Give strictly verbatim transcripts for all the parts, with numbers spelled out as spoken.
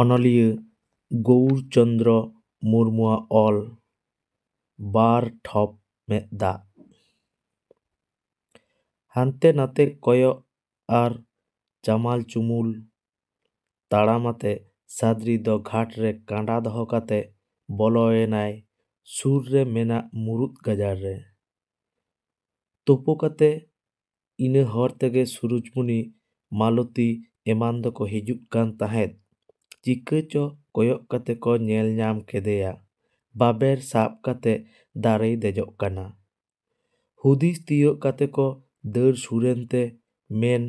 ᱚᱱᱚᱞᱤᱭᱟᱹ ᱜᱳᱣᱩᱨ ᱪᱚᱸᱫᱽᱨᱚ ᱢᱩᱨᱢᱩᱣᱟᱜ ᱚᱞ ᱵᱟᱨ ᱴᱷᱚᱯ ᱢᱮᱫ ᱫᱟᱜ᱾ ᱦᱟᱱᱛᱮ ᱱᱟᱛᱮ ᱠᱚᱭᱚᱜ ᱟᱨ ᱪᱟᱢᱟᱞ ᱪᱩᱢᱩᱞ ᱛᱟᱲᱟᱢ ᱟᱛᱮ ᱥᱟᱫᱽᱨᱤ ᱫᱚ ᱜᱷᱟᱴ ᱨᱮ ᱠᱟᱸᱰᱟ ᱫᱚᱦᱚ ᱠᱟᱛᱮ ᱵᱚᱞᱚᱭᱮᱱᱟᱭ ᱥᱩᱨ ᱨᱮ ᱢᱮᱱᱟᱜ ᱢᱩᱨᱩᱫ ᱜᱟᱡᱟᱲ ᱨᱮ᱾ ᱛᱳᱯᱳ ᱠᱟᱛᱮ ᱤᱱᱟᱹ ᱦᱚᱨ ᱛᱮᱜᱮ ᱥᱩᱨᱩᱡᱽᱢᱩᱱᱤ, ᱢᱟᱞᱚᱛᱤ ᱮᱢᱟᱱ ᱫᱚᱠᱚ ᱦᱤᱡᱩᱜ ᱠᱟᱱ ᱛᱟᱦᱮᱸᱫ᱾ ᱪᱤᱠᱟᱹ ᱪᱚ ᱠᱚᱭᱚᱜ ᱠᱟᱛᱮ ᱠᱚ ᱧᱮᱞ ᱧᱟᱢ ᱠᱮᱫᱮᱭᱟ, ᱵᱟᱵᱮᱨ ᱥᱟᱵ ᱠᱟᱛᱮ ᱫᱟᱨᱮᱭ ᱫᱮᱡᱚᱜ ᱠᱟᱱᱟ᱾ ᱦᱩᱫᱤᱥ ᱛᱤᱭᱳᱜ ᱠᱟᱛᱮ ᱠᱚ ᱫᱟᱹᱲ ᱥᱩᱨᱮᱱ ᱛᱮ ᱢᱮᱱ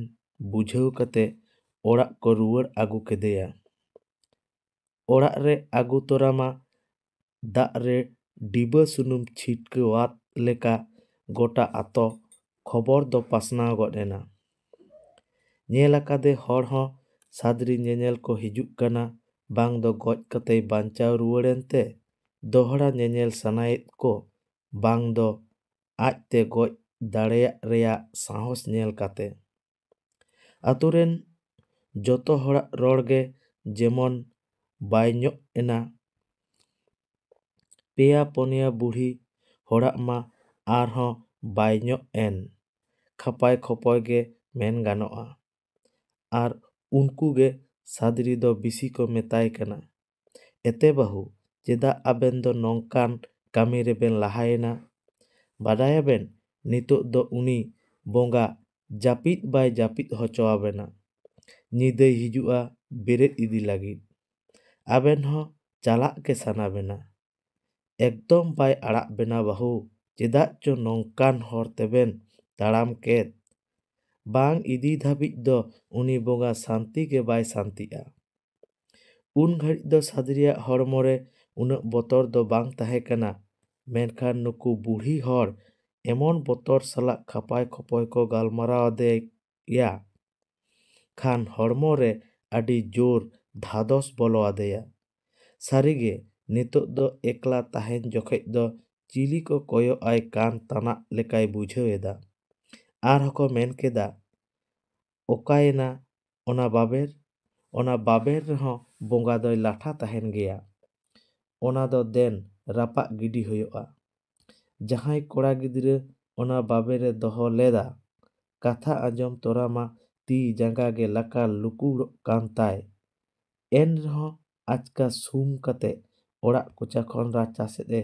ᱵᱩᱡᱷᱟᱹᱣ ᱠᱟᱛᱮ ᱚᱲᱟᱜ ᱠᱚ ᱨᱩᱣᱟᱹᱲ ᱟᱹᱜᱩ ᱠᱮᱫᱮᱭᱟ᱾ ᱚᱲᱟᱜ ᱨᱮ ᱟᱹᱜᱩ ᱛᱚᱨᱟ ᱢᱟ ᱫᱟᱜ ᱨᱮ ᱰᱤᱵᱟᱹ ᱥᱩᱱᱩᱢ ᱪᱷᱤᱴᱠᱟᱹᱣᱟᱫ ᱞᱮᱠᱟ ᱜᱚᱴᱟ ᱟᱛᱚ ᱠᱷᱚᱵᱚᱨ ᱫᱚ ᱯᱟᱥᱱᱟᱣ ᱜᱚᱫ ᱮᱱᱟ᱾ ᱧᱮᱞ ᱟᱠᱟᱫᱮ ᱦᱚᱲ ᱦᱚᱸ ᱥᱟᱫᱽᱨᱤ ᱧᱮᱧᱮᱞ ᱠᱚ ᱦᱤᱡᱩᱜ ᱠᱟᱱᱟ, ᱵᱟᱝ ᱫᱚ ᱜᱚᱡ ᱠᱟᱛᱮᱭ ᱵᱟᱧᱪᱟᱣ ᱨᱩᱣᱟᱹᱲᱮᱱ ᱛᱮ ᱫᱚᱦᱲᱟ ᱧᱮᱧᱮᱞ ᱥᱟᱱᱟᱭᱮᱫ ᱠᱚ, ᱵᱟᱝ ᱫᱚ ᱟᱡᱛᱮ ᱜᱚᱡ ᱫᱟᱲᱮᱭᱟᱜ ᱨᱮᱭᱟᱜ ᱥᱟᱦᱚᱥ ᱧᱮᱞ ᱠᱟᱛᱮ᱾ ᱟᱛᱳ ᱨᱮᱱ ᱡᱚᱛᱚ ᱦᱚᱲᱟᱜ ᱨᱚᱲ ᱜᱮ ᱡᱮᱢᱚᱱ ᱵᱟᱭ ᱧᱚᱜ ᱮᱱᱟ, ᱯᱮᱭᱟ ᱯᱚᱱᱭᱟ ᱵᱩᱲᱦᱤ ᱦᱚᱲᱟᱜ ᱢᱟ ᱟᱨᱦᱚᱸ ᱵᱟᱭ ᱧᱚᱜ ᱮᱱ, ᱠᱷᱟᱯᱟᱭ ᱠᱷᱚᱯᱚᱭ ᱜᱮ ᱢᱮᱱ ᱜᱟᱱᱚᱜᱼᱟ᱾ ᱟᱨ ᱩᱱᱠᱩ ᱜᱮ ᱥᱟᱫᱽᱨᱤ ᱫᱚ ᱵᱤᱥᱤ ᱠᱚ ᱢᱮᱛᱟᱭ ᱠᱟᱱᱟ, "ᱮᱛᱮ ᱵᱟᱹᱦᱩ, ᱪᱮᱫᱟᱜ ᱟᱵᱮᱱ ᱫᱚ ᱱᱚᱝᱠᱟᱱ ᱠᱟᱹᱢᱤ ᱨᱮᱵᱮᱱ ᱞᱟᱦᱟᱭᱮᱱᱟ? ᱵᱟᱰᱟᱭᱟᱵᱮᱱ, ᱱᱤᱛᱚᱜ ᱫᱚ ᱩᱱᱤ ᱵᱚᱸᱜᱟ ᱡᱟᱹᱯᱤᱫ ᱵᱟᱭ ᱡᱟᱹᱯᱤᱫ ᱦᱚᱪᱚ ᱟᱵᱮᱱᱟ᱾ ᱧᱤᱫᱟᱹᱭ ᱦᱤᱡᱩᱜᱼᱟ ᱵᱮᱨᱮᱫ ᱤᱫᱤ ᱞᱟᱹᱜᱤᱫ᱾ ᱟᱵᱮᱱ ᱦᱚᱸ ᱪᱟᱞᱟᱜ ᱜᱮ ᱥᱟᱱᱟ ᱵᱮᱱᱟ᱾ ᱮᱠᱫᱚᱢ ᱵᱟᱭ ᱟᱲᱟᱜ ᱵᱮᱱᱟ ᱵᱟᱹᱦᱩ, ᱪᱮᱫᱟᱜ ᱪᱚ ᱱᱚᱝᱠᱟᱱ ᱦᱚᱨ ᱛᱮᱵᱮᱱ ᱛᱟᱲᱟᱢ ᱠᱮᱫ᱾ ᱵᱟᱝ ᱤᱫᱤ ᱫᱷᱟᱹᱵᱤᱡ ᱫᱚ ᱩᱱᱤ ᱵᱚᱸᱜᱟ ᱥᱟᱱᱛᱤ ᱜᱮ ᱵᱟᱭ ᱥᱟᱱᱛᱤᱜᱼᱟ᱾" ᱩᱱ ᱜᱷᱟᱹᱲᱤᱡ ᱫᱚ ᱥᱟᱫᱽᱨᱤᱭᱟᱜ ᱦᱚᱲᱢᱚ ᱨᱮ ᱩᱱᱟᱹᱜ ᱵᱚᱛᱚᱨ ᱫᱚ ᱵᱟᱝ ᱛᱟᱦᱮᱸ ᱠᱟᱱᱟ, ᱢᱮᱱᱠᱷᱟᱱ ᱱᱩᱠᱩ ᱵᱩᱲᱦᱤ ᱦᱚᱲ ᱮᱢᱚᱱ ᱵᱚᱛᱚᱨ ᱥᱟᱞᱟᱜ ᱠᱷᱟᱯᱟᱭ ᱠᱷᱚᱯᱚᱭ ᱠᱚ ᱜᱟᱞᱢᱟᱨᱟᱣ ᱟᱫᱮᱭᱟ ᱠᱷᱟᱱ ᱦᱚᱲᱢᱚ ᱨᱮ ᱟᱹᱰᱤ ᱡᱳᱨ ᱫᱷᱟᱫᱚᱥ ᱵᱚᱞᱚ ᱟᱫᱮᱭᱟ᱾ ᱥᱟᱹᱨᱤᱜᱮ ᱱᱤᱛᱚᱜ ᱫᱚ ᱮᱠᱞᱟ ᱛᱟᱦᱮᱱ ᱡᱚᱠᱷᱮᱡ ᱫᱚ ᱪᱤᱞᱤ ᱠᱚ ᱠᱚᱭᱚᱜ ᱟᱭ ᱠᱟᱱ ᱛᱟᱱᱟᱜ ᱞᱮᱠᱟᱭ ᱵᱩᱡᱷᱟᱹᱣ ᱮᱫᱟ᱾ ᱟᱨᱦᱚᱸ ᱠᱚ ᱢᱮᱱ ᱠᱮᱫᱟ, "ᱚᱠᱟᱭᱮᱱᱟ ᱚᱱᱟ ᱵᱟᱵᱮᱨ? ᱚᱱᱟ ᱵᱟᱵᱮᱨ ᱨᱮᱦᱚᱸ ᱵᱚᱸᱜᱟ ᱫᱚᱭ ᱞᱟᱴᱷᱟ ᱛᱟᱦᱮᱱ ᱜᱮᱭᱟ᱾ ᱚᱱᱟ ᱫᱚ ᱫᱮᱱ ᱨᱟᱯᱟᱜ ᱜᱤᱰᱤ ᱦᱩᱭᱩᱜᱼᱟ᱾ ᱡᱟᱦᱟᱸᱭ ᱠᱚᱲᱟ ᱜᱤᱫᱽᱨᱟᱹ ᱚᱱᱟ ᱵᱟᱵᱮᱨ ᱮ ᱫᱚᱦᱚ ᱞᱮᱫᱟ, ᱠᱟᱛᱷᱟ ᱟᱸᱡᱚᱢ ᱛᱚᱨᱟ ᱢᱟ ᱛᱤ ᱡᱟᱸᱜᱟ ᱜᱮ ᱞᱟᱠᱟᱲ ᱞᱩᱠᱩᱲᱚᱜ ᱠᱟᱱ ᱛᱟᱭ᱾ ᱮᱱ ᱨᱮᱦᱚᱸ ᱟᱪᱠᱟ ᱥᱩᱢ ᱠᱟᱛᱮ ᱚᱲᱟᱜ ᱠᱚᱪᱟ ᱠᱷᱚᱱ ᱨᱟᱪᱟ ᱥᱮᱫ ᱮ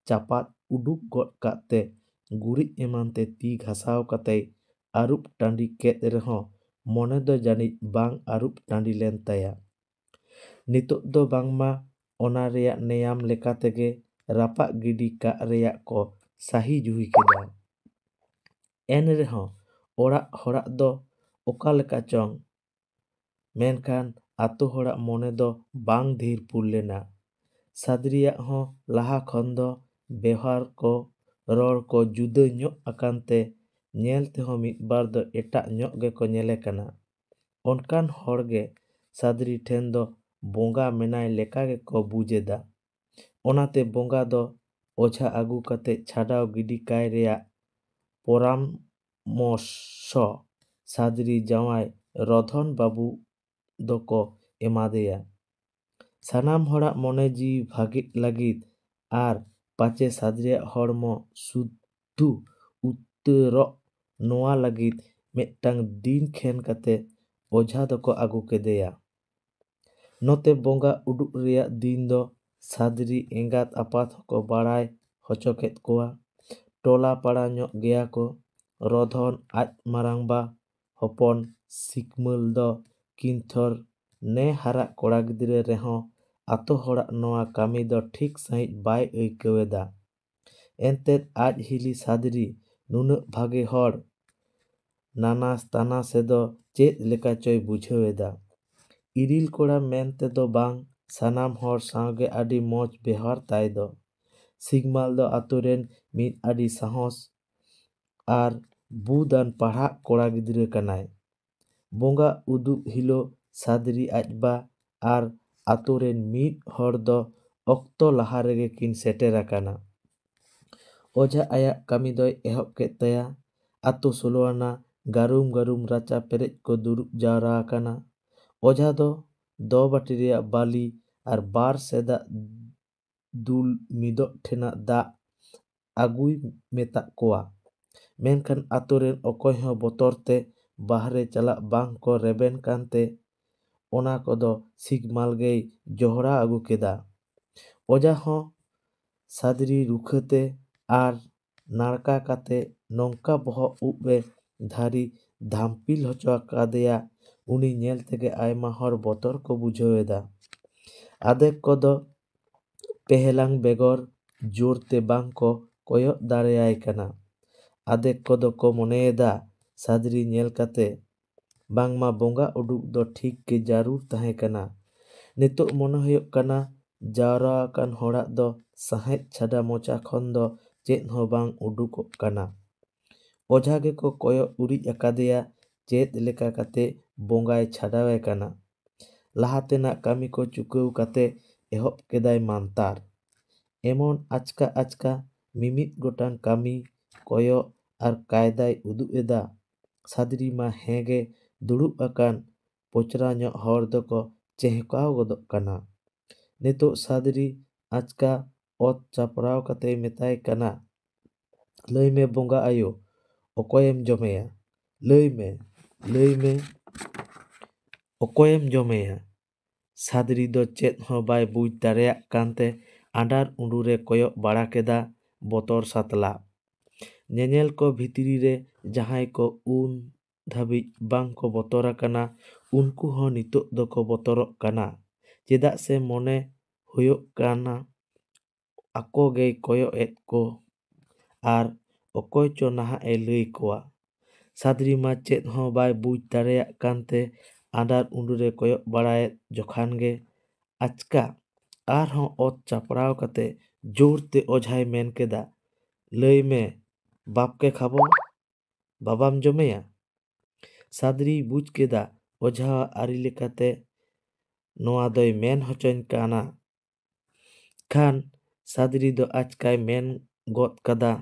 ᱪᱟᱯᱟᱫ ᱩᱰᱩᱠ ᱜᱚᱫ ᱠᱟᱫ ᱛᱮ ᱜᱩᱨᱤᱡ ᱮᱢᱟᱱ ᱛᱮ ᱛᱤ ᱜᱷᱟᱥᱟᱣ ᱠᱟᱛᱮᱭ ᱟᱹᱨᱩᱵ ᱴᱟᱺᱰᱤ ᱠᱮᱫ ᱨᱮᱦᱚᱸ ᱢᱚᱱᱮ ᱫᱚ ᱡᱟᱹᱱᱤᱡ ᱵᱟᱝ ᱟᱹᱨᱩᱵ ᱴᱟᱺᱰᱤ ᱞᱮᱱ ᱛᱟᱭᱟ᱾ ᱱᱤᱛᱚᱜ ᱫᱚ ᱵᱟᱝᱢᱟ ᱚᱱᱟ ᱨᱮᱭᱟᱜ ᱱᱮᱭᱟᱢ ᱞᱮᱠᱟ ᱛᱮᱜᱮ ᱨᱟᱯᱟᱜ ᱜᱤᱰᱤ ᱠᱟᱜ ᱨᱮᱭᱟᱜ ᱠᱚ ᱥᱟᱹᱦᱤ ᱡᱩᱦᱤ ᱠᱮᱫᱟ᱾ ᱮᱱ ᱨᱮᱦᱚᱸ ᱚᱲᱟᱜ ᱦᱚᱲᱟᱜ ᱫᱚ ᱚᱠᱟ ᱞᱮᱠᱟ ᱪᱚᱝ, ᱢᱮᱱᱠᱷᱟᱱ ᱟᱛᱳ ᱦᱚᱲᱟᱜ ᱢᱚᱱᱮ ᱫᱚ ᱵᱟᱝ ᱫᱷᱤᱨ ᱯᱩᱨ ᱞᱮᱱᱟ᱾ ᱥᱟᱫᱽᱨᱤᱭᱟᱜ ᱦᱚᱸ ᱞᱟᱦᱟ ᱠᱷᱚᱱ ᱫᱚ ᱵᱮᱣᱦᱟᱨ ᱠᱚ, ᱨᱚᱲ ᱠᱚ ᱡᱩᱫᱟᱹ ᱧᱚᱜ ᱟᱠᱟᱱ ᱛᱮ ᱧᱮᱞ ᱛᱮᱦᱚᱸ ᱢᱤᱫ ᱵᱟᱨ ᱫᱚ ᱮᱴᱟᱜ ᱧᱚᱜ ᱜᱮᱠᱚ ᱧᱮᱞᱮ ᱠᱟᱱᱟ᱾ ᱚᱱᱠᱟᱱ ᱦᱚᱲ ᱜᱮ ᱥᱟᱫᱽᱨᱤ ᱴᱷᱮᱱ ᱫᱚ ᱵᱚᱸᱜᱟ ᱢᱮᱱᱟᱭ ᱞᱮᱠᱟ ᱜᱮᱠᱚ ᱵᱩᱡᱽ ᱮᱫᱟ᱾ ᱚᱱᱟᱛᱮ ᱵᱚᱸᱜᱟ ᱫᱚ ᱚᱡᱷᱟ ᱟᱹᱜᱩ ᱠᱟᱛᱮ ᱪᱷᱟᱰᱟᱣ ᱜᱤᱰᱤ ᱠᱟᱭ ᱨᱮᱭᱟᱜ ᱯᱚᱨᱟᱢᱚᱨᱥᱚ ᱥᱟᱫᱽᱨᱤ ᱡᱟᱶᱟᱭ ᱨᱚᱫᱷᱚᱱ ᱵᱟᱹᱵᱩ ᱫᱚᱠᱚ ᱮᱢᱟᱫᱮᱭᱟ᱾ ᱥᱟᱱᱟᱢ ᱦᱚᱲᱟᱜ ᱢᱚᱱᱮ ᱡᱤᱣᱤ ᱵᱷᱟᱜᱮᱜ ᱞᱟᱹᱜᱤᱫ ᱟᱨ ᱯᱟᱪᱮ ᱥᱟᱫᱽᱨᱤᱭᱟᱜ ᱦᱚᱲᱢᱚ ᱥᱩᱫᱽᱫᱷᱩ ᱩᱛᱟᱹᱨᱚᱜ ᱱᱚᱣᱟ ᱞᱟᱹᱜᱤᱫ ᱢᱤᱫᱴᱟᱝ ᱫᱤᱱ ᱠᱷᱮᱱ ᱠᱟᱛᱮ ᱚᱡᱷᱟ ᱫᱚᱠᱚ ᱟᱹᱜᱩ ᱠᱮᱫᱮᱭᱟ᱾ ᱱᱚᱛᱮ ᱵᱚᱸᱜᱟ ᱩᱰᱩᱠ ᱨᱮᱭᱟᱜ ᱫᱤᱱ ᱫᱚ ᱥᱟᱫᱽᱨᱤ ᱮᱸᱜᱟᱛ ᱟᱯᱟᱛ ᱦᱚᱸᱠᱚ ᱵᱟᱲᱟᱭ ᱦᱚᱪᱚ ᱠᱮᱫ ᱠᱚᱣᱟ᱾ ᱴᱚᱞᱟ ᱯᱟᱲᱟ ᱧᱚᱜ ᱜᱮᱭᱟ ᱠᱚ᱾ ᱨᱚᱫᱷᱚᱱ ᱟᱡ ᱢᱟᱨᱟᱝᱵᱟ ᱦᱚᱯᱚᱱ ᱥᱤᱠᱢᱟᱹᱞ ᱫᱚ ᱠᱤᱱᱛᱷᱚᱨ ᱱᱮ ᱦᱟᱨᱟᱜ ᱠᱚᱲᱟ ᱜᱤᱫᱽᱨᱟᱹ ᱨᱮᱦᱚᱸ ᱟᱛᱳ ᱦᱚᱲᱟᱜ ᱱᱚᱣᱟ ᱠᱟᱹᱢᱤ ᱫᱚ ᱴᱷᱤᱠ ᱥᱟᱺᱦᱤᱡ ᱵᱟᱭ ᱟᱹᱭᱠᱟᱹᱣ ᱮᱫᱟ᱾ ᱮᱱᱛᱮᱫ ᱟᱡ ᱦᱤᱞᱤ ᱥᱟᱫᱽᱨᱤ ᱱᱩᱱᱟᱹᱜ ᱵᱷᱟᱜᱮ ᱦᱚᱲ ᱱᱟᱱᱟ ᱛᱟᱱᱟ ᱥᱮᱫᱚ ᱪᱮᱫ ᱞᱮᱠᱟ ᱪᱚᱭ ᱵᱩᱡᱷᱟᱹᱣ ᱮᱫᱟ᱾ ᱤᱨᱤᱞ ᱠᱚᱲᱟ ᱢᱮᱱ ᱛᱮᱫᱚ ᱵᱟᱝ, ᱥᱟᱱᱟᱢ ᱦᱚᱲ ᱥᱟᱶᱜᱮ ᱟᱹᱰᱤ ᱢᱚᱡᱽ ᱵᱮᱣᱦᱟᱨ ᱛᱟᱭ ᱫᱚ᱾ ᱥᱤᱠᱢᱟᱞ ᱫᱚ ᱟᱛᱳ ᱨᱮᱱ ᱢᱤᱫ ᱟᱹᱰᱤ ᱥᱟᱦᱚᱥ ᱟᱨ ᱵᱩᱫᱟᱱ ᱯᱟᱲᱦᱟᱜ ᱠᱚᱲᱟ ᱜᱤᱫᱽᱨᱟᱹ ᱠᱟᱱᱟᱭ᱾ ᱵᱚᱸᱜᱟ ᱩᱫᱩᱜ ᱦᱤᱞᱳᱜ ᱥᱟᱫᱽᱨᱤ ᱟᱡ ᱵᱟ ᱟᱨ ᱟᱛᱳ ᱨᱮᱱ ᱢᱤᱫ ᱦᱚᱲ ᱫᱚ ᱚᱠᱛᱚ ᱞᱟᱦᱟ ᱨᱮᱜᱮ ᱠᱤᱱ ᱥᱮᱴᱮᱨ ᱟᱠᱟᱱᱟ᱾ ᱚᱡᱷᱟ ᱟᱭᱟᱜ ᱠᱟᱹᱢᱤ ᱫᱚᱭ ᱮᱦᱚᱵ ᱠᱮᱫ ᱛᱟᱭᱟ᱾ ᱟᱛᱳ ᱥᱳᱞᱳ ᱟᱱᱟ ᱜᱟᱹᱨᱩᱢ ᱜᱟᱹᱨᱩᱢ ᱨᱟᱪᱟ ᱯᱮᱨᱮᱡ ᱠᱚ ᱫᱩᱲᱩᱵ ᱡᱟᱣᱨᱟ ᱟᱠᱟᱱᱟ᱾ ᱚᱡᱷᱟ ᱫᱚ ᱫᱚ ᱵᱟᱹᱴᱤ ᱨᱮᱭᱟᱜ ᱵᱟᱹᱞᱤ ᱟᱨ ᱵᱟᱨ ᱥᱮᱫᱟᱜ ᱫᱩᱞ ᱢᱤᱫᱚᱜ ᱴᱷᱮᱱᱟᱜ ᱫᱟᱜ ᱟᱹᱜᱩᱭ ᱢᱮᱛᱟᱜ ᱠᱚᱣᱟ᱾ ᱢᱮᱱᱠᱷᱟᱱ ᱟᱛᱳ ᱨᱮᱱ ᱚᱠᱚᱭ ᱦᱚᱸ ᱵᱚᱛᱚᱨ ᱛᱮ ᱵᱟᱦᱨᱮ ᱪᱟᱞᱟᱜ ᱵᱟᱝ ᱠᱚ ᱨᱮᱵᱮᱱ ᱠᱟᱱᱛᱮ ᱚᱱᱟ ᱠᱚᱫᱚ ᱥᱤᱠᱢᱟᱞ ᱜᱮᱭ ᱡᱚᱦᱲᱟ ᱟᱹᱜᱩ ᱠᱮᱫᱟ᱾ ᱚᱡᱷᱟ ᱦᱚᱸ ᱥᱟᱫᱽᱨᱤ ᱨᱩᱠᱷᱟᱹᱛᱮ ᱟᱨ ᱱᱟᱲᱠᱟ ᱠᱟᱛᱮ ᱱᱚᱝᱠᱟ ᱵᱚᱦᱚᱜ ᱩᱵ ᱮ ᱫᱷᱟᱨᱤ ᱫᱷᱟᱢᱯᱤᱞ ᱦᱚᱪᱚ ᱟᱠᱟᱫᱮᱭᱟ, ᱩᱱᱤ ᱧᱮᱞ ᱛᱮᱜᱮ ᱟᱭᱢᱟ ᱦᱚᱲ ᱵᱚᱛᱚᱨ ᱠᱚ ᱵᱩᱡᱷᱟᱹᱣ ᱮᱫᱟ᱾ ᱟᱫᱷᱮᱠ ᱠᱚᱫᱚ ᱯᱮᱦᱮᱞᱟᱝ ᱵᱮᱜᱚᱨ ᱡᱳᱨ ᱛᱮ ᱵᱟᱝ ᱠᱚ ᱠᱚᱭᱚᱜ ᱫᱟᱲᱮᱭᱟᱭ ᱠᱟᱱᱟ᱾ ᱟᱫᱷᱮᱠ ᱠᱚᱫᱚ ᱠᱚ ᱢᱚᱱᱮᱭᱮᱫᱟ ᱥᱟᱫᱽᱨᱤ ᱧᱮᱞ ᱠᱟᱛᱮ ᱵᱟᱝᱢᱟ ᱵᱚᱸᱜᱟ ᱩᱰᱩᱠ ᱫᱚ ᱴᱷᱤᱠ ᱜᱮ ᱡᱟᱹᱨᱩᱲ ᱛᱟᱦᱮᱸ ᱠᱟᱱᱟ᱾ ᱱᱤᱛᱚᱜ ᱢᱚᱱᱮ ᱦᱩᱭᱩᱜ ᱠᱟᱱᱟ ᱡᱟᱣᱨᱟ ᱟᱠᱟᱱ ᱦᱚᱲᱟᱜ ᱫᱚ ᱥᱟᱦᱮᱫ ᱪᱷᱟᱰᱟ ᱢᱚᱪᱟ ᱠᱷᱚᱱ ᱫᱚ ᱪᱮᱫ ᱦᱚᱸ ᱵᱟᱝ ᱩᱰᱩᱠᱚᱜ ᱠᱟᱱᱟ᱾ ᱚᱡᱷᱟ ᱜᱮᱠᱚ ᱠᱚᱭᱚᱜ ᱩᱨᱤᱡ ᱟᱠᱟᱫᱮᱭᱟ ᱪᱮᱫ ᱞᱮᱠᱟ ᱠᱟᱛᱮ ᱵᱚᱸᱜᱟᱭ ᱪᱷᱟᱰᱟᱣᱮ ᱠᱟᱱᱟ᱾ ᱞᱟᱦᱟ ᱛᱮᱱᱟᱜ ᱠᱟᱹᱢᱤ ᱠᱚ ᱪᱩᱠᱟᱹᱣ ᱠᱟᱛᱮ ᱮᱦᱚᱵ ᱠᱮᱫᱟᱭ ᱢᱟᱱᱛᱟᱨ᱾ ᱮᱢᱚᱱ ᱟᱪᱠᱟ ᱟᱪᱠᱟ ᱢᱤᱢᱤᱫ ᱜᱚᱴᱟᱝ ᱠᱟᱹᱢᱤ, ᱠᱚᱭᱚᱜ ᱟᱨ ᱠᱟᱭᱫᱟᱭ ᱩᱫᱩᱜ ᱮᱫᱟ᱾ ᱥᱟᱫᱽᱨᱤ ᱢᱟ ᱦᱮᱸ ᱜᱮ ᱫᱩᱲᱩᱵ ᱟᱠᱟᱱ ᱯᱚᱪᱨᱟ ᱧᱚᱜ ᱦᱚᱲ ᱫᱚᱠᱚ ᱪᱮᱦᱠᱟᱣ ᱜᱚᱫᱚᱜ ᱠᱟᱱᱟ᱾ ᱱᱤᱛᱚᱜ ᱥᱟᱫᱽᱨᱤ ᱟᱪᱠᱟ ᱚᱛ ᱪᱟᱯᱨᱟᱣ ᱠᱟᱛᱮᱭ ᱢᱮᱛᱟᱭ ᱠᱟᱱᱟ, "ᱞᱟᱹᱭ ᱢᱮ ᱵᱚᱸᱜᱟ ᱟᱭᱳ, ᱚᱠᱚᱭᱮᱢ ᱡᱚᱢᱮᱭᱟ? ᱞᱟᱹᱭ ᱢᱮ, ᱞᱟᱹᱭ ᱢᱮ, ᱚᱠᱚᱭᱮᱢ ᱡᱚᱢᱮᱭᱟ?" ᱥᱟᱫᱽᱨᱤ ᱫᱚ ᱪᱮᱫ ᱦᱚᱸ ᱵᱟᱭ ᱵᱩᱡᱽ ᱫᱟᱲᱮᱭᱟᱜ ᱠᱟᱱᱛᱮ ᱟᱸᱰᱟᱨ ᱩᱸᱰᱩᱨᱮ ᱠᱚᱭᱚᱜ ᱵᱟᱲᱟ ᱠᱮᱫᱟ ᱵᱚᱛᱚᱨ ᱥᱟᱛᱞᱟᱜ᱾ ᱧᱮᱧᱮᱞ ᱠᱚ ᱵᱷᱤᱛᱨᱤ ᱨᱮ ᱡᱟᱦᱟᱸᱭ ᱠᱚ ᱩᱱ ᱫᱷᱟᱹᱵᱤᱡ ᱵᱟᱝ ᱠᱚ ᱵᱚᱛᱚᱨ ᱟᱠᱟᱱᱟ, ᱩᱱᱠᱩ ᱦᱚᱸ ᱱᱤᱛᱚᱜ ᱫᱚᱠᱚ ᱵᱚᱛᱚᱨᱚᱜ ᱠᱟᱱᱟ᱾ ᱪᱮᱫᱟᱜ ᱥᱮ ᱢᱚᱱᱮ ᱦᱩᱭᱩᱜ ᱠᱟᱱᱟ ᱟᱠᱚ ᱜᱮᱭ ᱠᱚᱭᱚᱜ ᱮᱫ ᱠᱚ ᱟᱨ ᱚᱠᱚᱭ ᱪᱚ ᱱᱟᱦᱟᱜ ᱮ ᱞᱟᱹᱭ ᱠᱚᱣᱟ᱾ ᱥᱟᱫᱽᱨᱤ ᱢᱟ ᱪᱮᱫ ᱦᱚᱸ ᱵᱟᱭ ᱵᱩᱡᱽ ᱫᱟᱲᱮᱭᱟᱜ ᱠᱟᱱᱛᱮ ᱟᱸᱰᱟᱨ ᱩᱸᱰᱩᱨᱮ ᱠᱚᱭᱚᱜ ᱵᱟᱲᱟᱭᱮᱫ ᱡᱚᱠᱷᱟᱱ ᱜᱮ ᱟᱪᱠᱟ ᱟᱨᱦᱚᱸ ᱚᱛ ᱪᱟᱯᱲᱟᱣ ᱠᱟᱛᱮ ᱡᱳᱨ ᱛᱮ ᱚᱡᱷᱟᱭ ᱢᱮᱱ ᱠᱮᱫᱟ, "ᱞᱟᱹᱭ ᱢᱮ, ᱵᱟᱯ ᱠᱮ ᱠᱷᱟᱵᱚ, ᱵᱟᱵᱟᱢ ᱡᱚᱢᱮᱭᱟ?" ᱥᱟᱫᱽᱨᱤᱭ ᱵᱩᱡᱽ ᱠᱮᱫᱟ ᱚᱡᱷᱟᱣᱟᱜ ᱟᱹᱨᱤ ᱞᱮᱠᱟᱛᱮ ᱱᱚᱣᱟ ᱫᱚᱭ ᱢᱮᱱ ᱦᱚᱪᱚᱧ ᱠᱟᱱᱟ᱾ ᱠᱷᱟᱱ ᱥᱟᱫᱽᱨᱤ ᱫᱚ ᱟᱪᱠᱟᱭ ᱢᱮᱱ ᱜᱚᱫ ᱠᱟᱫᱟ,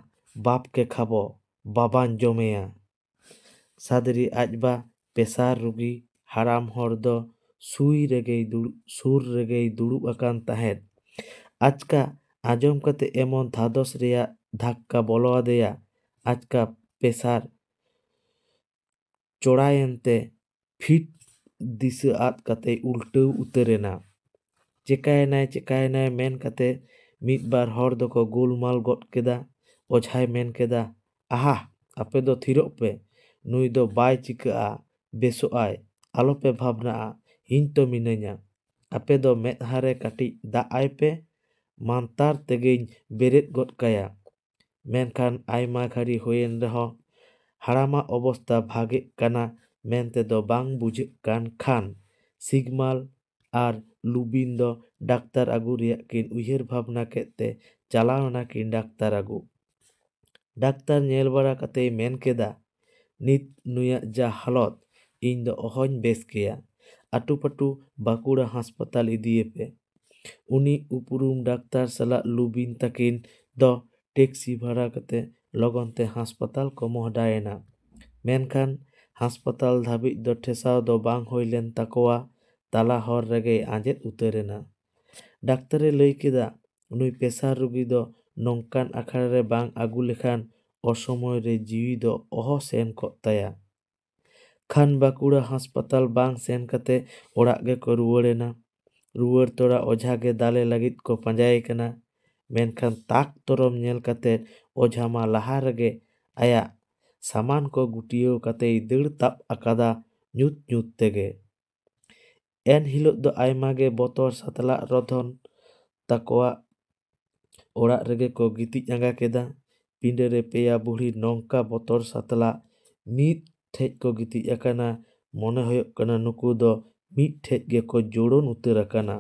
"ᱵᱟᱯ ᱠᱮ ᱠᱷᱟᱵᱚ, ᱵᱟᱵᱟᱧ ᱡᱚᱢᱮᱭᱟ᱾" ᱥᱟᱫᱽᱨᱤ ᱟᱡ ᱵᱟ ᱯᱮᱥᱟᱨ ᱨᱩᱜᱤ ᱦᱟᱲᱟᱢ ᱦᱚᱲ ᱫᱚ ᱥᱩᱭ ᱨᱮᱜᱮᱭ ᱫᱩᱲᱩᱵ, ᱥᱩᱨ ᱨᱮᱜᱮᱭ ᱫᱩᱲᱩᱵ ᱟᱠᱟᱱ ᱛᱟᱦᱮᱸᱫ᱾ ᱟᱪᱠᱟ ᱟᱸᱡᱚᱢ ᱠᱟᱛᱮ ᱮᱢᱚᱱ ᱫᱷᱟᱫᱚᱥ ᱨᱮᱭᱟᱜ ᱫᱷᱟᱠᱠᱟ ᱵᱚᱞᱚ ᱟᱫᱮᱭᱟ, ᱟᱪᱠᱟ ᱯᱮᱥᱟᱨ ᱪᱚᱲᱟᱭᱮᱱ ᱛᱮ ᱯᱷᱤᱴ ᱫᱤᱥᱟᱹ ᱟᱫ ᱠᱟᱛᱮᱭ ᱩᱞᱴᱟᱹᱣ ᱩᱛᱟᱹᱨ ᱮᱱᱟ᱾ ᱪᱮᱠᱟᱭᱮᱱᱟᱭ, ᱪᱮᱠᱟᱭᱮᱱᱟᱭ ᱢᱮᱱ ᱠᱟᱛᱮ ᱢᱤᱫ ᱵᱟᱨ ᱦᱚᱲ ᱫᱚᱠᱚ ᱜᱳᱞᱢᱟᱞ ᱜᱚᱫ ᱠᱮᱫᱟ᱾ ᱚᱡᱷᱟᱭ ᱢᱮᱱ ᱠᱮᱫᱟ, "ᱟᱦᱟ, ᱟᱯᱮ ᱫᱚ ᱛᱷᱤᱨᱚᱜ ᱯᱮ, ᱱᱩᱭ ᱫᱚ ᱵᱟᱭ ᱪᱤᱠᱟᱹᱜᱼᱟ, ᱵᱮᱥᱚᱜᱼᱟᱭ, ᱟᱞᱚᱯᱮ ᱵᱷᱟᱵᱽᱱᱟᱜᱼᱟ, ᱤᱧ ᱛᱚ ᱢᱤᱱᱟᱹᱧᱟ᱾ ᱟᱯᱮ ᱫᱚ ᱢᱮᱫᱦᱟ ᱨᱮ ᱠᱟᱹᱴᱤᱡ ᱫᱟᱜ ᱟᱭ ᱯᱮ, ᱢᱟᱱᱛᱟᱨ ᱛᱮᱜᱮᱧ ᱵᱮᱨᱮᱫ ᱜᱚᱫ ᱠᱟᱭᱟ᱾" ᱢᱮᱱᱠᱷᱟᱱ ᱟᱭᱢᱟ ᱜᱷᱟᱹᱲᱤ ᱦᱩᱭᱮᱱ ᱨᱮᱦᱚᱸ ᱦᱟᱲᱟᱢᱟᱜ ᱚᱵᱚᱥᱛᱟ ᱵᱷᱟᱜᱮᱜ ᱠᱟᱱᱟ ᱢᱮᱱᱛᱮ ᱫᱚ ᱵᱟᱝ ᱵᱩᱡᱷᱟᱹᱜ ᱠᱟᱱ ᱠᱷᱟᱱ, ᱥᱤᱜᱽᱢᱟᱞ ᱟᱨ ᱞᱩᱵᱤᱱ ᱫᱚ ᱰᱟᱠᱛᱟᱨ ᱟᱹᱜᱩ ᱨᱮᱭᱟᱜ ᱠᱤᱱ ᱩᱭᱦᱟᱹᱨ ᱵᱷᱟᱵᱽᱱᱟ ᱠᱮᱫ ᱛᱮ ᱪᱟᱞᱟᱣ ᱮᱱᱟ ᱠᱤᱱ ᱰᱟᱠᱛᱟᱨ ᱟᱹᱜᱩ᱾ ᱰᱟᱠᱛᱟᱨ ᱧᱮᱞ ᱵᱟᱲᱟ ᱠᱟᱛᱮᱭ ᱢᱮᱱ ᱠᱮᱫᱟ, "ᱱᱤᱛ ᱱᱩᱭᱟᱜ ᱡᱟ ᱦᱟᱞᱚᱛ, ᱤᱧ ᱫᱚ ᱚᱦᱚᱧ ᱵᱮᱥ ᱠᱮᱭᱟ᱾ ᱟᱹᱴᱩᱯᱟᱹᱴᱩ ᱵᱟᱸᱠᱩᱲᱟ ᱦᱟᱥᱯᱟᱛᱟᱞ ᱤᱫᱤᱭᱮᱯᱮ᱾" ᱩᱱᱤ ᱩᱯᱨᱩᱢ ᱰᱟᱠᱛᱟᱨ ᱥᱟᱞᱟᱜ ᱞᱩᱵᱤᱱ ᱛᱟᱹᱠᱤᱱ ᱫᱚ ᱴᱮᱠᱥᱤ ᱵᱷᱟᱲᱟ ᱠᱟᱛᱮ ᱞᱚᱜᱚᱱ ᱛᱮ ᱦᱟᱥᱯᱟᱛᱟᱞ ᱠᱚ ᱢᱚᱦᱰᱟᱭᱮᱱᱟ᱾ ᱢᱮᱱᱠᱷᱟᱱ ᱦᱟᱥᱯᱟᱛᱟᱞ ᱫᱷᱟᱹᱵᱤᱡ ᱫᱚ ᱴᱷᱮᱥᱟᱣ ᱫᱚ ᱵᱟᱝ ᱦᱩᱭ ᱞᱮᱱ ᱛᱟᱠᱚᱣᱟ, ᱛᱟᱞᱟ ᱦᱚᱨ ᱨᱮᱜᱮᱭ ᱟᱸᱡᱮᱫ ᱩᱛᱟᱹᱨ ᱮᱱᱟ᱾ ᱰᱟᱠᱛᱟᱨᱮ ᱞᱟᱹᱭ ᱠᱮᱫᱟ, "ᱱᱩᱭ ᱯᱮᱥᱟᱨ ᱨᱩᱜᱤ ᱫᱚ ᱱᱚᱝᱠᱟᱱ ᱟᱠᱷᱲᱟ ᱨᱮ ᱵᱟᱝ ᱟᱹᱜᱩ ᱞᱮᱠᱷᱟᱱ ᱚᱥᱚᱢᱚᱭ ᱨᱮ ᱡᱤᱣᱤ ᱫᱚ ᱚᱦᱚ ᱥᱮᱱ ᱠᱚᱜ ᱛᱟᱭᱟ᱾" ᱠᱷᱟᱱ ᱵᱟᱸᱠᱩᱲᱟ ᱦᱟᱥᱯᱟᱛᱟᱞ ᱵᱟᱝ ᱥᱮᱱ ᱠᱟᱛᱮ ᱚᱲᱟᱜ ᱜᱮᱠᱚ ᱨᱩᱣᱟᱹᱲ ᱮᱱᱟ᱾ ᱨᱩᱣᱟᱹᱲ ᱛᱚᱨᱟ ᱚᱡᱷᱟ ᱜᱮ ᱫᱟᱞᱮ ᱞᱟᱹᱜᱤᱫ ᱠᱚ ᱯᱟᱸᱡᱟᱭᱮ ᱠᱟᱱᱟ᱾ ᱢᱮᱱᱠᱷᱟᱱ ᱛᱟᱠ ᱛᱚᱨᱚᱢ ᱧᱮᱞ ᱠᱟᱛᱮ ᱚᱡᱷᱟ ᱢᱟ ᱞᱟᱦᱟ ᱨᱮᱜᱮ ᱟᱭᱟᱜ ᱥᱟᱢᱟᱱ ᱠᱚ ᱜᱩᱴᱭᱟᱹᱣ ᱠᱟᱛᱮᱭ ᱫᱟᱹᱲ ᱛᱟᱵ ᱟᱠᱟᱫᱟ ᱧᱩᱛ ᱧᱩᱛ ᱛᱮᱜᱮ᱾ ᱮᱱ ᱦᱤᱞᱳᱜ ᱫᱚ ᱟᱭᱢᱟ ᱜᱮ ᱵᱚᱛᱚᱨ ᱥᱟᱛᱞᱟᱜ ᱨᱚᱫᱷᱚᱱ ᱛᱟᱠᱚᱣᱟᱜ ᱚᱲᱟᱜ ᱨᱮᱜᱮ ᱠᱚ ᱜᱤᱛᱤᱡ ᱟᱸᱜᱟ ᱠᱮᱫᱟ᱾ ᱯᱤᱸᱰᱟᱹ ᱨᱮ ᱯᱮᱭᱟ ᱵᱩᱲᱦᱤ ᱱᱚᱝᱠᱟ ᱵᱚᱛᱚᱨ ᱥᱟᱛᱞᱟᱜ ᱢᱤᱫ ᱴᱷᱮᱡ ᱠᱚ ᱜᱤᱛᱤᱡ ᱟᱠᱟᱱᱟ, ᱢᱚᱱᱮ ᱦᱩᱭᱩᱜ ᱠᱟᱱᱟ ᱱᱩᱠᱩ ᱫᱚ ᱢᱤᱫ ᱴᱷᱮᱡ ᱜᱮᱠᱚ ᱡᱳᱲᱳᱱ ᱩᱛᱟᱹᱨ ᱟᱠᱟᱱᱟ᱾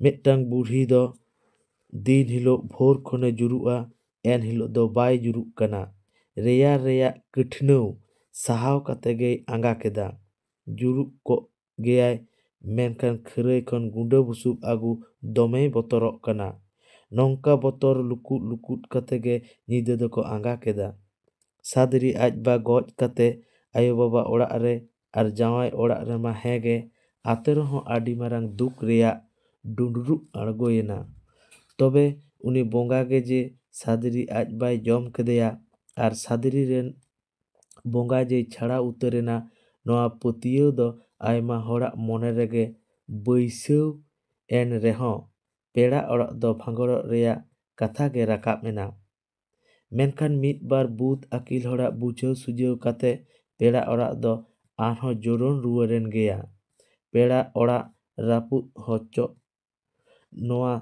ᱢᱤᱫᱴᱟᱝ ᱵᱩᱲᱦᱤ ᱫᱚ ᱫᱤᱱ ᱦᱤᱞᱳᱜ ᱵᱷᱳᱨ ᱠᱷᱚᱱᱮ ᱡᱩᱨᱩᱜᱼᱟ, ᱮᱱ ᱦᱤᱞᱳᱜ ᱫᱚ ᱵᱟᱭ ᱡᱩᱨᱩᱜ ᱠᱟᱱᱟ᱾ ᱨᱮᱭᱟᱲ ᱨᱮᱭᱟᱜ ᱠᱟᱹᱴᱷᱱᱟᱹᱣ ᱥᱟᱦᱟᱣ ᱠᱟᱛᱮ ᱜᱮᱭ ᱟᱸᱜᱟ ᱠᱮᱫᱟ᱾ ᱡᱩᱨᱩᱜ ᱠᱚᱜ ᱜᱮᱭᱟᱭ, ᱢᱮᱱᱠᱷᱟᱱ ᱠᱷᱟᱹᱨᱟᱹᱭ ᱠᱷᱚᱱ ᱜᱩᱸᱰᱟᱹ ᱵᱩᱥᱩᱵ ᱟᱹᱜᱩ ᱫᱚᱢᱮᱭ ᱵᱚᱛᱚᱨᱚᱜ ᱠᱟᱱᱟ᱾ ᱱᱚᱝᱠᱟ ᱵᱚᱛᱚᱨ ᱞᱩᱠᱩᱫ ᱞᱩᱠᱩᱫ ᱠᱟᱛᱮ ᱜᱮ ᱧᱤᱫᱟᱹ ᱫᱚᱠᱚ ᱟᱸᱜᱟ ᱠᱮᱫᱟ᱾ ᱥᱟᱫᱽᱨᱤ ᱟᱡ ᱵᱟ ᱜᱚᱡ ᱠᱟᱛᱮ ᱟᱭᱳ ᱵᱟᱵᱟ ᱚᱲᱟᱜ ᱨᱮ ᱟᱨ ᱡᱟᱶᱟᱭ ᱚᱲᱟᱜ ᱨᱮᱢᱟ ᱦᱮᱸ ᱜᱮ, ᱟᱛᱮ ᱨᱮᱦᱚᱸ ᱟᱹᱰᱤ ᱢᱟᱨᱟᱝ ᱫᱩᱠ ᱨᱮᱭᱟᱜ ᱰᱩᱸᱰᱨᱩᱜ ᱟᱬᱜᱚᱭᱮᱱᱟ᱾ ᱛᱚᱵᱮ ᱩᱱᱤ ᱵᱚᱸᱜᱟ ᱜᱮ ᱡᱮ ᱥᱟᱫᱽᱨᱤ ᱟᱡ ᱵᱟᱭ ᱡᱚᱢ ᱠᱮᱫᱮᱭᱟ ᱟᱨ ᱥᱟᱫᱽᱨᱤ ᱨᱮᱱ ᱵᱚᱸᱜᱟ ᱡᱮᱭ ᱪᱷᱟᱲᱟᱣ ᱩᱛᱟᱹᱨᱮᱱᱟ, ᱱᱚᱣᱟ ᱯᱟᱹᱛᱭᱟᱹᱣ ᱫᱚ ᱟᱭᱢᱟ ᱦᱚᱲᱟᱜ ᱢᱚᱱᱮ ᱨᱮᱜᱮ ᱵᱟᱹᱭᱥᱟᱹᱣ ᱮᱱ ᱨᱮᱦᱚᱸ, ᱯᱮᱲᱟ ᱚᱲᱟᱜ ᱫᱚ ᱵᱷᱟᱸᱜᱚᱲᱚᱜ ᱨᱮᱭᱟᱜ ᱠᱟᱛᱷᱟ ᱜᱮ ᱨᱟᱠᱟᱵ ᱮᱱᱟ᱾ ᱢᱮᱱᱠᱷᱟᱱ ᱢᱤᱫ ᱵᱟᱨ ᱵᱩᱫ ᱟᱹᱠᱤᱞ ᱦᱚᱲᱟᱜ ᱵᱩᱡᱷᱟᱹᱣ ᱥᱩᱡᱷᱟᱹᱣ ᱠᱟᱛᱮ ᱯᱮᱲᱟ ᱚᱲᱟᱜ ᱫᱚ ᱟᱨᱦᱚᱸ ᱡᱳᱨᱳᱱ ᱨᱩᱣᱟᱹᱲᱮᱱ ᱜᱮᱭᱟ᱾ ᱯᱮᱲᱟ ᱚᱲᱟᱜ ᱨᱟᱹᱯᱩᱫ ᱦᱚᱪᱚᱜ ᱱᱚᱣᱟ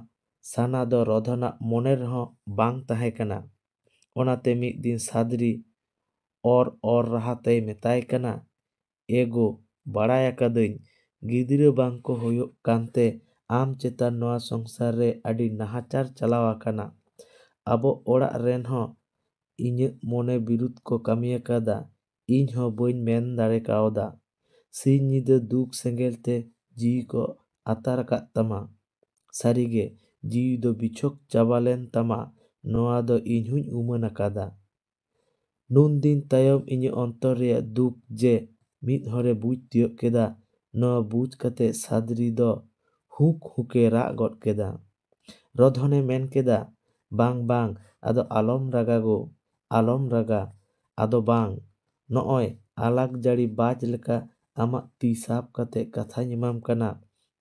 ᱥᱟᱱᱟ ᱫᱚ ᱨᱚᱫᱷᱚᱱᱟᱜ ᱢᱚᱱᱮ ᱨᱮᱦᱚᱸ ᱵᱟᱝ ᱛᱟᱦᱮᱸ ᱠᱟᱱᱟ᱾ ᱚᱱᱟᱛᱮ ᱢᱤᱫ ᱫᱤᱱ ᱥᱟᱫᱽᱨᱤ ᱚᱨ ᱚᱨ ᱨᱟᱦᱟ ᱛᱮᱭ ᱢᱮᱛᱟᱭ ᱠᱟᱱᱟ, "ᱮ ᱜᱳ, ᱵᱟᱲᱟᱭ ᱟᱠᱟᱫᱟᱹᱧ ᱜᱤᱫᱽᱨᱟᱹ ᱵᱟᱝ ᱠᱚ ᱦᱩᱭᱩᱜ ᱠᱟᱱᱛᱮ ᱟᱢ ᱪᱮᱛᱟᱱ ᱱᱚᱣᱟ ᱥᱚᱝᱥᱟᱨ ᱨᱮ ᱟᱹᱰᱤ ᱱᱟᱦᱟᱪᱟᱨ ᱪᱟᱞᱟᱣ ᱟᱠᱟᱱᱟ᱾ ᱟᱵᱚ ᱚᱲᱟᱜ ᱨᱮᱱ ᱦᱚᱸ ᱤᱧᱟᱹᱜ ᱢᱚᱱᱮ ᱵᱤᱨᱩᱫᱷ ᱠᱚ ᱠᱟᱹᱢᱤ ᱟᱠᱟᱫᱟ, ᱤᱧ ᱦᱚᱸ ᱵᱟᱹᱧ ᱢᱮᱱ ᱫᱟᱲᱮ ᱠᱟᱣᱫᱟ᱾ ᱥᱤᱧ ᱧᱤᱫᱟᱹ ᱫᱩᱠ ᱥᱮᱸᱜᱮᱞ ᱛᱮ ᱡᱤᱣᱤ ᱠᱚ ᱟᱛᱟᱨ ᱟᱠᱟᱫ ᱛᱟᱢᱟ᱾ ᱥᱟᱹᱨᱤᱜᱮ ᱡᱤᱣᱤ ᱫᱚ ᱵᱤᱪᱷᱚᱠ ᱪᱟᱵᱟ ᱞᱮᱱ ᱛᱟᱢᱟ, ᱱᱚᱣᱟ ᱫᱚ ᱤᱧ ᱦᱚᱸᱧ ᱩᱢᱟᱹᱱ ᱟᱠᱟᱫᱟ᱾" ᱱᱩᱱ ᱫᱤᱱ ᱛᱟᱭᱚᱢ ᱤᱧᱟᱹᱜ ᱚᱱᱛᱚᱨ ᱨᱮᱭᱟᱜ ᱫᱩᱠ ᱡᱮ ᱢᱤᱫ ᱦᱚᱲᱮ ᱵᱩᱡᱽ ᱛᱤᱭᱳᱜ ᱠᱮᱫᱟ, ᱱᱚᱣᱟ ᱵᱩᱡᱽ ᱠᱟᱛᱮ ᱥᱟᱫᱽᱨᱤ ᱫᱚ ᱦᱩᱠ ᱦᱩᱠᱮ ᱨᱟᱜ ᱜᱚᱫ ᱠᱮᱫᱟ᱾ ᱨᱚᱫᱷᱚᱱᱮ ᱢᱮᱱ ᱠᱮᱫᱟ, "ᱵᱟᱝ, ᱵᱟᱝ, ᱟᱫᱚ ᱟᱞᱚᱢ ᱨᱟᱜᱟ ᱜᱳ, ᱟᱞᱚᱢ ᱨᱟᱜᱟ᱾ ᱟᱫᱚ ᱵᱟᱝ, ᱱᱚᱜᱼᱚᱭ ᱟᱞᱟᱠ ᱡᱟᱹᱲᱤ ᱵᱟᱡᱽ ᱞᱮᱠᱟ ᱟᱢᱟᱜ ᱛᱤ ᱥᱟᱵ ᱠᱟᱛᱮ ᱠᱟᱛᱷᱟᱧ ᱮᱢᱟᱢ ᱠᱟᱱᱟ,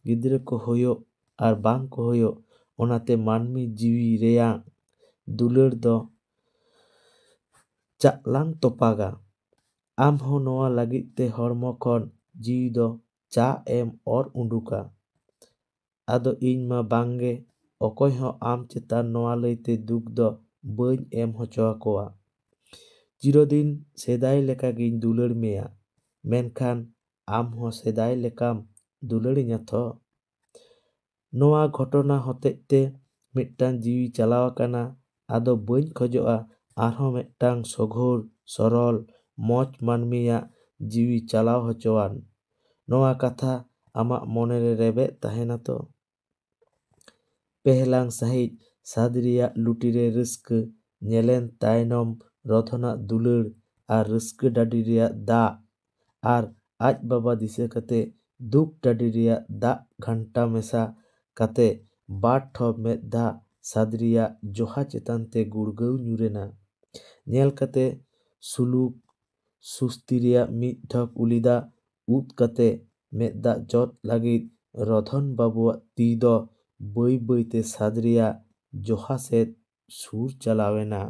ᱜᱤᱫᱽᱨᱟᱹ ᱠᱚ ᱦᱩᱭᱩᱜ ᱟᱨ ᱵᱟᱝ ᱠᱚ ᱦᱩᱭᱩᱜ, ᱚᱱᱟᱛᱮ ᱢᱟᱹᱱᱢᱤ ᱡᱤᱣᱤ ᱨᱮᱭᱟᱜ ᱫᱩᱞᱟᱹᱲ ᱫᱚ ᱪᱟᱜ ᱞᱟᱝ ᱛᱚᱯᱟᱜᱟ᱾ ᱟᱢ ᱦᱚᱸ ᱱᱚᱣᱟ ᱞᱟᱹᱜᱤᱫ ᱛᱮ ᱦᱚᱲᱢᱚ ᱠᱷᱚᱱ ᱡᱤᱣᱤ ᱫᱚ ᱪᱟᱜ ᱮᱢ ᱚᱨ ᱩᱰᱩᱠᱟ᱾ ᱟᱫᱚ ᱤᱧ ᱢᱟ ᱵᱟᱝ ᱜᱮ, ᱚᱠᱚᱭ ᱦᱚᱸ ᱟᱢ ᱪᱮᱛᱟᱱ ᱱᱚᱣᱟ ᱞᱟᱹᱭᱛᱮ ᱫᱩᱠ ᱫᱚ ᱵᱟᱹᱧ ᱮᱢ ᱦᱚᱪᱚ ᱟᱠᱚᱣᱟ᱾ ᱪᱤᱨᱚᱫᱤᱱ ᱥᱮᱫᱟᱭ ᱞᱮᱠᱟ ᱜᱤᱧ ᱫᱩᱞᱟᱹᱲ ᱢᱮᱭᱟ, ᱢᱮᱱᱠᱷᱟᱱ ᱟᱢ ᱦᱚᱸ ᱥᱮᱫᱟᱭ ᱞᱮᱠᱟᱢ ᱫᱩᱞᱟᱹᱲᱤᱧᱟ ᱛᱷᱚ?" ᱱᱚᱣᱟ ᱜᱷᱚᱴᱚᱱᱟ ᱦᱚᱛᱮᱡ ᱛᱮ ᱢᱤᱫᱴᱟᱝ ᱡᱤᱣᱤ ᱪᱟᱞᱟᱣ ᱟᱠᱟᱱᱟ᱾ ᱟᱫᱚ ᱵᱟᱹᱧ ᱠᱷᱚᱡᱚᱜᱼᱟ ᱟᱨᱦᱚᱸ ᱢᱤᱫᱴᱟᱝ ᱥᱚᱜᱷᱚᱨ, ᱥᱚᱨᱚᱞ, ᱢᱚᱡᱽ ᱢᱟᱹᱱᱢᱤᱭᱟᱜ ᱡᱤᱣᱤ ᱪᱟᱞᱟᱣ ᱦᱚᱪᱚᱣᱟᱱ᱾ ᱱᱚᱣᱟ ᱠᱟᱛᱷᱟ ᱟᱢᱟᱜ ᱢᱚᱱᱮᱨᱮ ᱨᱮᱵᱮᱫ ᱛᱟᱦᱮᱱᱟ ᱛᱚ? ᱯᱮᱦᱞᱟᱝ ᱥᱟᱹᱦᱤᱡ ᱥᱟᱫᱽᱨᱤᱭᱟᱜ ᱞᱩᱴᱤᱨᱮ ᱨᱟᱹᱥᱠᱟᱹ ᱧᱮᱞᱮᱱ ᱛᱟᱭᱱᱚᱢ, ᱨᱚᱛᱷᱚᱱᱟᱜ ᱫᱩᱞᱟᱹᱲ ᱟᱨ ᱨᱟᱹᱥᱠᱟᱹ ᱰᱟᱹᱰᱤ ᱨᱮᱭᱟᱜ ᱫᱟᱜ ᱟᱨ ᱟᱡ ᱵᱟᱵᱟ ᱫᱤᱥᱟᱹ ᱠᱟᱛᱮ ᱫᱩᱠ ᱰᱟᱹᱰᱤ ᱨᱮᱭᱟᱜ ᱫᱟᱜ ᱜᱷᱟᱱᱴᱟ ᱢᱮᱥᱟ ᱠᱟᱛᱮ ᱵᱟᱨ ᱴᱷᱚᱯ ᱢᱮᱫ ᱫᱟᱜ ᱥᱟᱫᱽᱨᱤᱭᱟᱜ ᱡᱚᱦᱟ ᱪᱮᱛᱟᱱ ᱛᱮ ᱜᱩᱲᱜᱟᱹᱣ ᱧᱩᱨᱮᱱᱟ᱾ ᱧᱮᱞ ᱠᱟᱛᱮ ᱥᱩᱞᱩᱠ ᱥᱩᱥᱛᱤ ᱨᱮᱭᱟᱜ ᱢᱤᱫ ᱴᱷᱚᱯ ᱩᱞᱤ ᱫᱟᱜ ᱩᱫ ᱠᱟᱛᱮ ᱢᱮᱫ ᱫᱟᱜ ᱡᱚᱫ ᱞᱟᱹᱜᱤᱫ ᱨᱚᱫᱷᱚᱱ ᱵᱟᱹᱵᱩᱣᱟᱜ ᱛᱤ ᱫᱚ ᱵᱟᱹᱭ ᱵᱟᱹᱭᱛᱮ ᱥᱟᱫᱽᱨᱤᱭᱟᱜ ᱡᱚᱦᱟ ᱥᱮᱫ ᱥᱩᱨ ᱪᱟᱞᱟᱣᱮᱱᱟ᱾